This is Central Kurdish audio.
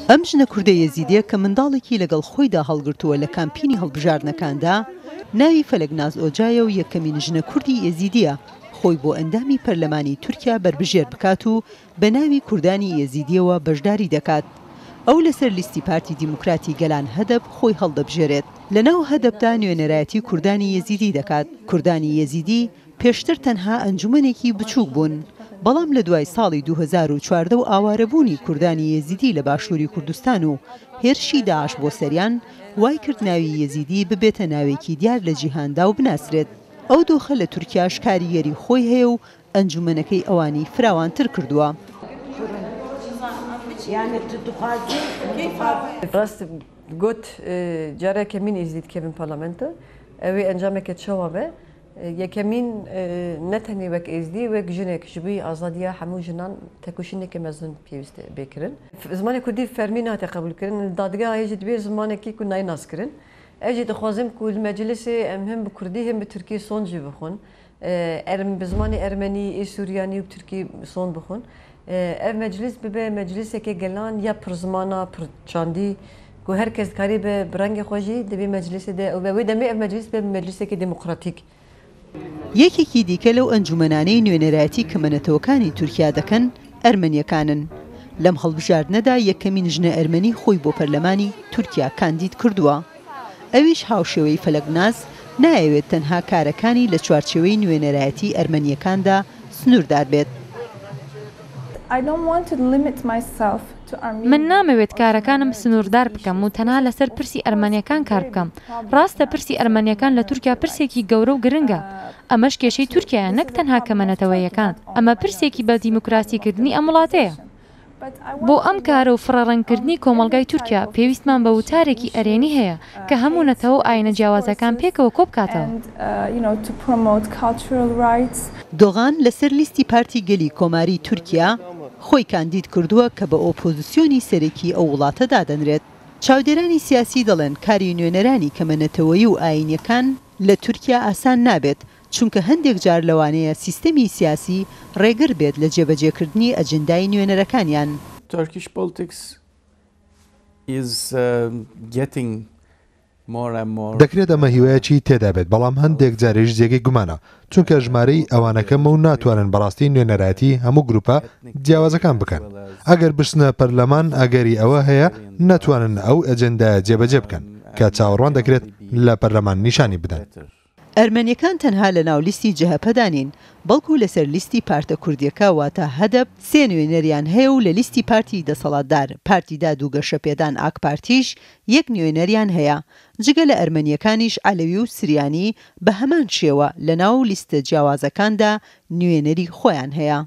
ئەم ژنە کوردە یەزیدیە کە منداڵێکی لەگەڵ خۆیدا هەڵگرتووە لە کامپینی هەڵبژاردنەکاندا، ناوی فەلەکناز ئۆجایە و یەکەمین ژنە کوردی ئێزیدیە خۆی بۆ ئەندامی پەرلەمانی تورکیا بەربژێر بکات و بە ناوی کوردانی ئێزیدیەوە بەشداری دەکات. ئەو لەسەر لیستی پارتی دیموکراتی گەلان هەدەپ خۆی هەڵدەبژێرێت. لەناو هەدەپدا نوێنەرایەتی کوردانی یەزیدی دەکات. کوردانی یەزیدی پێشتر تەنها ئەنجومەنێکی بچووک بوون، بەڵام لە دوای ساڵی 2014 و ئاوارەبوونی کوردانی یەزیدی لە باشووری کوردستان و هێرشی داعش بۆ سەریان، وایکرد ناوی یەزیدی ببێتە ناوێکی دیار لە جیهاندا و بناسرێت. ئەو دۆخە لە تورکیاش کاریگەری خۆی هەیە و ئەنجومەنەکەی ئەوانی فراوانتر کردووە. ڕاست گوت جارە یەکەمین ئیزدی دکەڤن پارلەمێنتە ئەوێ ئەنجامێکە چاوا بێ یەکەمین نە تەنێ وەک ئێزدی وەک ژنێک ji بووی ئازادیە هەموو ژنان تێکۆشینێکی مەزن پێویست بێکردن زمانی کوردی فەرمی ناتێ قبولکردن دادگا هێژ دبێ زمانێکی کو نای ناسکردن ئەژی دخوازم کو li مەجلسێ ئەم هەم بە کوردی هەم بە تورکی سۆن جی بخۆن ئەرم بە زمانی ئەرمەنی ئی سوریانی و تورکی سۆن بخۆن ئەv مەجلیس ببێ مەجلیسێکی گەلان یا پرزمانە پرچاندی کو هەر کەس دکاری بە ڕەنگی خۆشی دەبێ مەجلیسێ دە ئەو بە دەمێ ئەv مەجلیس بێ مەجلیسێکی دێموکراتیک. یەکێکی دیکە لەو ئەنجومەنانەی نوێنەرایەتی کەمە نەتەوەکانی تورکیا دەکەن، ئەرمەنییەکانن. لەم هەڵبژاردنەدا یەکەمین ژنە ئەرمەنی خۆی بۆ پەرلەمانی تورکیا کاندید کردووە. ئەویش هاوشێوەی فەلەکناز نایەوێت تەنها کارەکانی لە چوارچێوەی نوێنەرایەتی ئەرمەنییەکاندا سنووردار بێت. من نامەوێت کارەکانم سنووردار بکەم و تەنها لەسەر پرسی ئەرمەنییەکان کار بکەم. ڕاستە پرسی ئەرمەنییەکان لە تورکیا پرسێکی گەورە و گرنگە. ئەمەش کێشەی تورکیایە نەک تەنها کەمە نەتەوەیەکان. ئەمە پرسێکی بە دیموکراسیکردنی ئەم وڵاتەیە. بۆ ئەم کارە و فرەڕەنگکردنی کۆمەڵگای تورکیا پێویستمان بە وتارێکی ئەرێنی هەیە کە هەموو نەتەوە و ئایینە جیاوازەکان پێکەوە کۆبکاتەوە. دۆغان لەسەر لیستی پارتی گەلی کۆماریی تورکیا خۆی کاندید کردووە کە بە ئۆپۆزسیۆنی سەرەکی ئەو وڵاتە دادەنرێت. چاودێرانی سیاسی دەڵێن کاری نوێنەرانی کەمە نەتەوەیی و ئایینیەکان لە تورکیا ئاسان نابێت، چونکە هەندێک جار لەوانەیە سیستەمی سیاسی ڕێگر بێت لە جێبەجێکردنی ئەجندای نوێنەرەکانیان. Turkish politics is getting more and more. دەکرێت ئەمە هیوایەکی تێدا بێت، بەڵام هەندێک جاریش جێگەی گومانە، چونکە ژمارەی ئەوانە کەمە و ناتوانن بەڕاستی نوێنەرایەتی هەموو گروپە جیاوازەکان بکەن. ئەگەر بچنە پەرلەمان ئەگەری ئەوە هەیە نەتوانن ئەو ئەجێندایە جێبەجێ بکەن کە چاوەڕوان دەکرێت لە پەرلەمان نیشانی بدەن. ئەرمەنیەکان تەنها لە ناو لیستی جەهەپەدا نین، بەڵکو لەسەر لیستی پارتە کوردیەکە واتە هەدەپ سێ نوێنەریان هەیە و لە لیستی پارتی دەسەڵاتدار پارتی داد و گەشەپێدان ئاکپارتیش یەک نوێنەریان هەیە. جگە لە ئەرمەنیەکانیش عەلەوی و سریانی بە هەمان شێوە لە ناو لیستە جیاوازەکاندا نوێنەری خۆیان هەیە.